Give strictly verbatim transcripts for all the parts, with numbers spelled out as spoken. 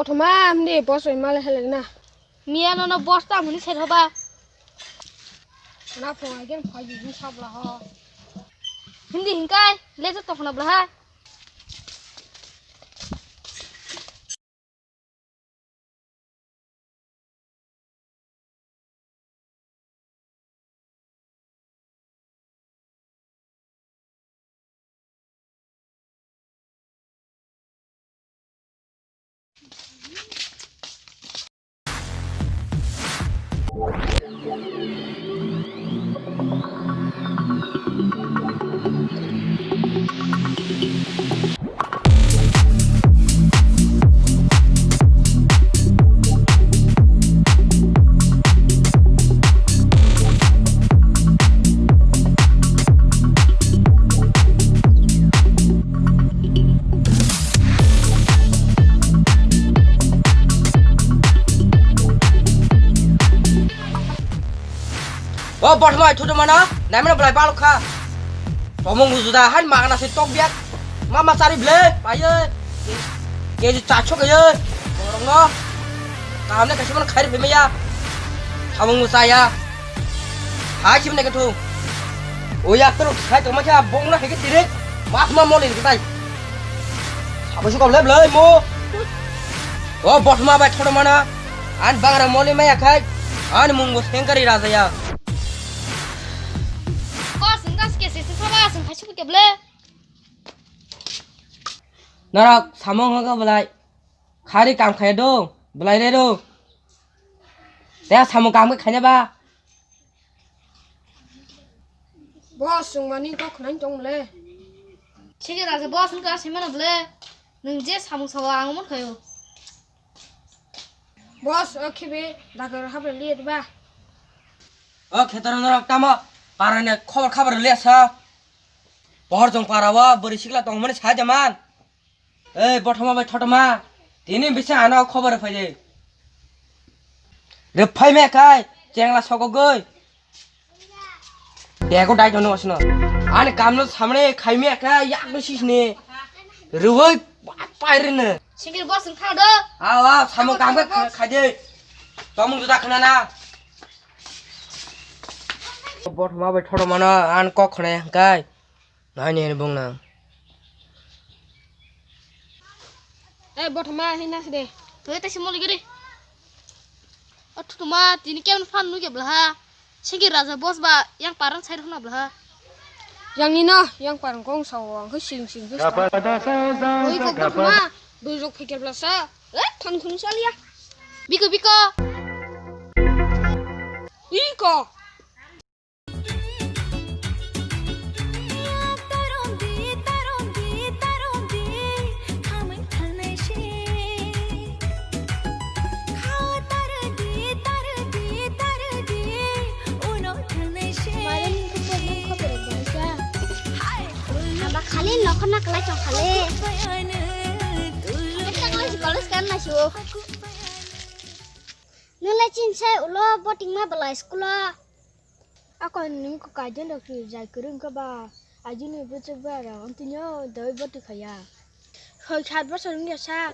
Kothoma, hindi boss oi mal helek na. Miya nono boss ta muni ser hoba. Na phone again phai di sabla ho. Hindi hingkai, le to tokna bla ha. O Bothomai, Thotomano, naimano belai balok kha. Tomung bujuda, han magana se tok biak. Ma ma chari ble, paye. Keji chacho keye. Borokno. Kamne kaisa mano khairi phimaya. Samung muchaya. Hai chimne kethu. O yak turu khai tongma kha, bongno hai ke direct. Mas ma moli ke tai. Sabo su kable ble mo. O Bothoma bai Thotomano. An bangra moli maya khai. An mungbo sengkari raja ya. Ko sengkas ke se se saba sengkai su ke ble. Norok samung hogo belai. Khari kam khai do, belai re do. Te samung kam khai ba. Boss, chwng mani kok khnain tong le. Sege raja boss wngkha se mano ble. Nwng je samung sawa ang mon khayo. Boss, o khibi dagar habre liye ba. O khetor norok tamo parane khobor khabar liya sa. Pohor jong para o bwrwi sikla tongmani sa jaman. Ei, Bothoma bai Thotomano, tini bisi ano khobor rwphai de. Rwphai me khai, chengla sokogoi. Bego dai dono asno. Ani kamno samne khai me khai, yak no sisne. Rwoi pai rene. Singir boss wng thang do. Aw, aw, samung kam khe khai de. Tomung juda khna na. Bothoma bai Thotomano, an kok khna khai. Nai ni bung nang. Eh, Bothoma, hina side. Hoi, tasi moli giri. O Thotomano, tini kemon fan nu ke blaha. Singki raja boss ba, yang parang side hona blaha. Yang ni no, yang parang kong sawo, ang ke sing sing ke. Hoi, kok Bothoma, dujok phikir blasa. Eh, thon khun salia. Biko, biko. Iko. Aba khali nokhorna kwlai tong khali. College kan naisio. Nunglai chin sai ulo boting ma belai school o. Ako nung ko kajon rok si jai kwrwng kha ba. Ajini bwchwk ba rok wngtwino doi boti khaya. Soi sat bosor wngya sa.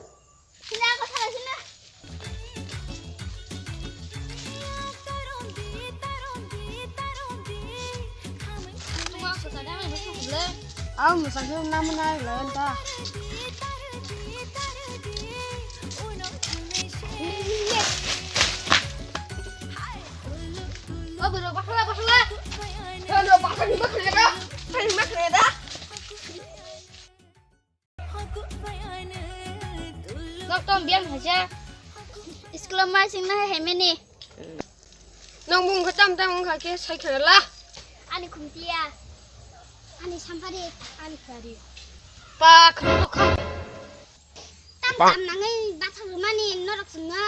Sini ako thala sini. Ang masakhe namna lai ta. O bwrwi bakla bakla. Hello, bakla ni bakla da. Bakla ni bakla da. Nok tom biang haja. School ma sing na hai meni. Nang mung khatam tam wng kha khe sai khna la. Ani khumtiya. Ani sampari. Ani khari. Pa khna kha. Tam tam nangai batha mani norok sungna.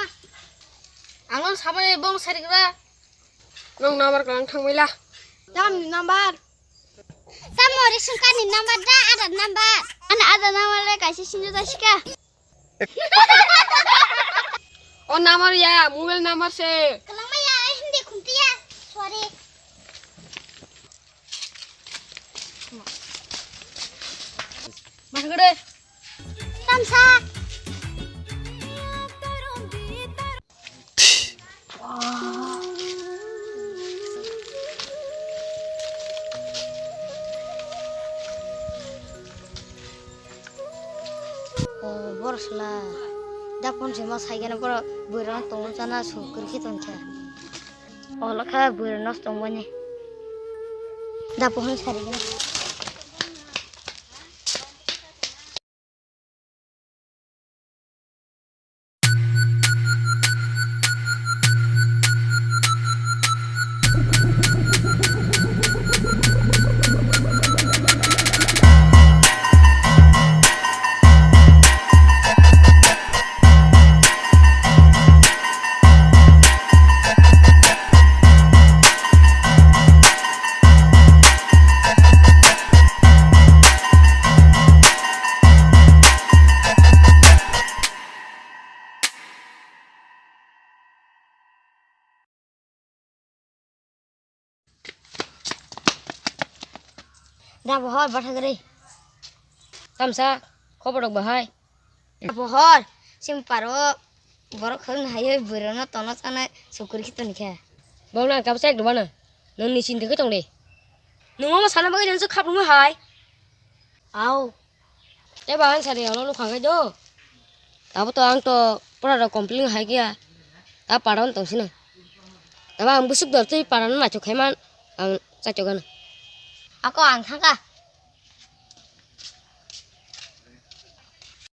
Ang samai bong sarigra. Nang number kalang thangmai la. Tam ni number. Tamo ri sungka ni number da, ada number. Ana ada number le kaisa sinjo da sika. O number ya, mobile number se. Kalangma ya, hindi khumti ya. Sorry. Mas gede. Tamsa. Porosla. Da phone se ma sai gana poro bwrwi rok tong chana su kwrwi khe tong kha. Olo kha bwrwi rok tong bani. Da phone sari gana. Da bohor bathagri. Tamsa, khobor rok bahai. Bohor, sim paro, borok khoroknwi hai bwrwi rokno tono chana sukuri khe toni khe. Bo nang kabo chek dubana. Nang ni chinta khe tong de. Nung omo sana bagwi nang khap rwma hai. Au. Tei ba ang sari olo nukha khe do. Tabo to ang to pura rok complain hai khe ya. Ta para on tong sino. Tabo ang busuk dor tei para no naithok khai man ang chaithok ano. Ako ang thangka.